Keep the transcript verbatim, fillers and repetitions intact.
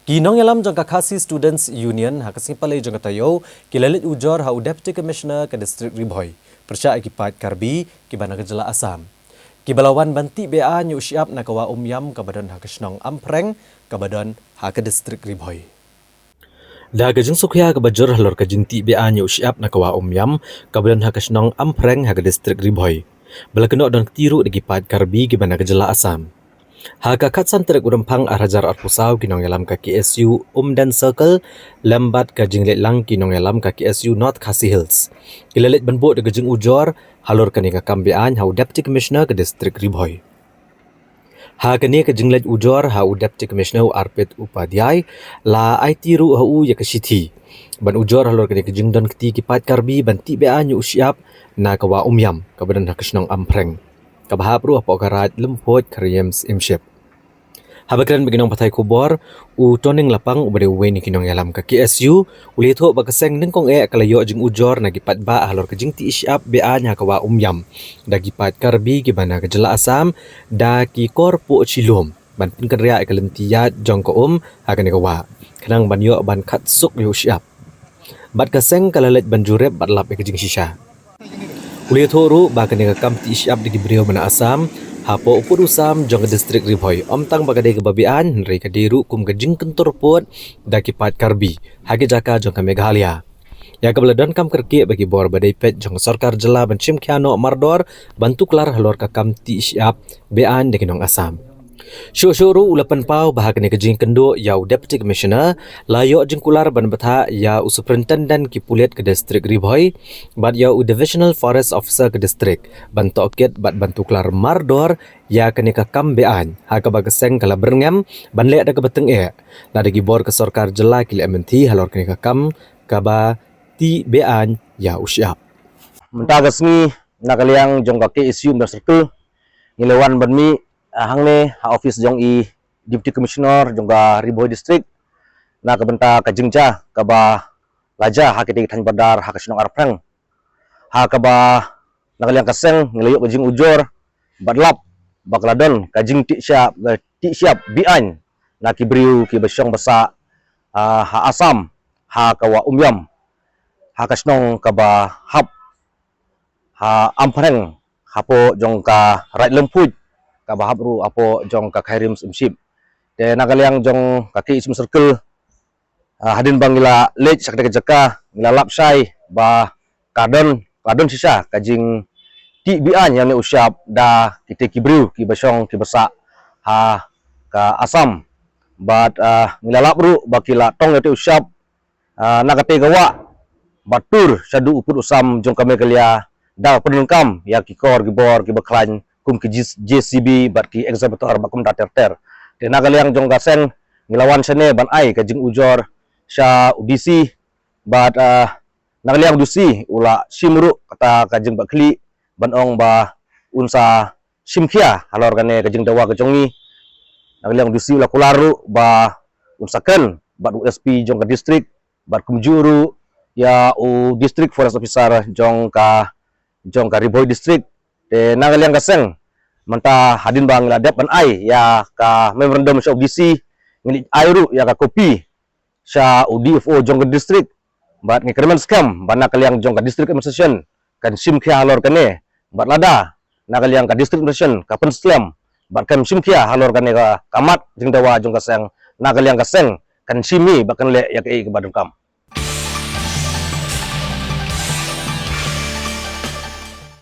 Ki nongïalam jong ka Khasi Students Union ha ka sngi Palei jong ka taïew ki la leit ujor ha u Deputy Commissioner ka District Ri Bhoi pyrshah ïa ki paid Karbi kiba na ka jylla Assam, kiba la wan ban tih beaiñ ïa u shyiap na ka wah Umïam kaba don ha ka shnong Amphreng kaba don ha ka District Ri Bhoi. Da ka jingsngewkhia kaba jur halor ka jingtih beaiñ ïa u shyiap na ka wah Umïam kaba don ha ka shnong Amphreng ha ka District Ri Bhoi, ba la kynnoh don kti ruh da ki paid Karbi kiba na ka jylla Assam. Ha ka khatsan tarik u Rymphang ar hajar arphew saw, ki nongïalam ka K S U Umden Circle lem bad ka jingleit lang ki nongïalam ka K S U North Khasi Hills ki la leit ban buh da ka jingujor halor kane ka kam beaiñ ha u Deputy Commissioner ka District Ri Bhoi. Ha kane ka jingleit ujor ha u Deputy Commissioner u Arpit Upadhyay, la aiti ruh ha u ïa ka shithi ban ujor halor kane ka jingdon kti ki paid Karbi ban tih beaiñ ïa u shyiap na ka wah Umïam kaba don ha ka shnong Amphreng, kaba hap ruh hapoh ka Raid Lymphuid, Khari Hims Imship. Haba kren bad ki nongpathai khubor, u Toning Lapang, uba dei uwei na ki nongïalam ka K S U, u la ïathuh ba ka seng nyngkong eh ka la ïoh jingujor na ki paidbah halor ka jingtih shyiap beaiñ ha ka wah Umïam da ki paid Karbi kiba na ka jylla Assam da ki kor puh shilum ban pynkynriah ïa ka lynti ïaid jong ka um ha kane ka wah, khnang ban ïoh ban khatsuk ïa u shyiap. Bad ka seng ka la leit ban jurip bad lap ïa ka jingshisha. U la ïathuh ruh ba kane ka kam tih shyiap da ki briew ba na Assam hapoh u pud u sam jong ka District Ri Bhoi ym tang ba ka dei kaba beaiñ, hynrei ka dei ruh kum ka jingkyntur pud da ki paid Karbi ha ki jaka jong ka Meghalaya, ïa kaba la donkam kyrkieh bad ki bor ba dei peit jong ka sorkar jylla ban shim khia noh mardor ban tuklar halor ka kam tih shyiap beaiñ da ki nong Assam. Shuh shuh ruh u la pynpaw ba ha kane ka jingïakynduh ïa u Deputy Commissioner, la ïoh jingkular ban bthah ïa u Superintendent ki pulit ka District Ri Bhoi bad ïa u Divisional Forest Officer ka District ban tohkit bad ban tuklar mardor ïa kane ka kam beaiñ, ha kaba ka seng ka la byrngem ban leh da kaba tyngeh lada ki bor ka sorkar jylla ki leh mynthi halor kane ka kam kaba tih beaiñ ïa u shyiap. Mynta ka sngi, na ka liang jong ka K S U Umden Circle, ngi la wan ban mih, ah, hangne ha office jong i Deputy Commissioner jong ka Ri Bhoi District na ka bynta ka jingjia kaba la jia ha kitei ki thaiñ border ha ka shnong Amphreng, ha kaba na ka liang ka seng ngi la ïoh ka jingujor bad lap ba ka la don ka jingtih shyiap, ka tih shyiap beaiñ na ki briew kiba shong ba sah, ah, ha Assam, ha ka wah Umïam, ha ka shnong kaba hap ha Amphreng, hapoh jong ka Raid Lymphuid, kaba hap ruh hapoh jong ka Khari Hims Imship. Te na ka liang jong ka K S U Umden Circle, ah, hadien ba ngi la leit sha katei ka jaka, ngi la lap shai ba ka don, ka don shisha ka jingtih beaiñ ïa une u shyiap da kitei ki briew kiba shong kiba sah ha ka Assam. Bad, ah, ngi la lap ruh ba ki la tong ïa utei u shyiap, ah, na katei ka wah, bad tur shaduh u pud u sam jong ka Meghalaya da ka pyndonkam ïa ki kor ki bor kiba khlaiñ kum ki J-, J C B bad ki excavator bad kumta ter ter. Te na ka liang jong ka seng, ngi la wan shane ban ai ka jingujor sha u D C bad, ah, na ka liang u D C u la shim ruh kata ka jingbatkhlieh ban ong ba un sa shim khia halor kane ka jingdawa ka jong ngi. Na ka liang u D C u la kular ruh ba un sa kren bad u S P jong ka district bad kumjuh ruh ïa u District Forest Officer jong ka, jong ka Ri Bhoi District. Te na ka liang ka seng, mynta hadien ba ngi la dep ban ai ïa ka memorandum sha u D C, ngi leit ai ruh ïa ka copy sha u D F O jong ka district. Bad ngi kyrmen skhem ba na ka liang jong ka district administration kan shim khia halor kane. Bad lada na ka liang ka district administration ka pynslem bad kan shim khia halor kane ka, ka mat jingdawa jong ka seng, na ka liang ka seng kan shim hi bad kan leh ïa kaei kaba donkam.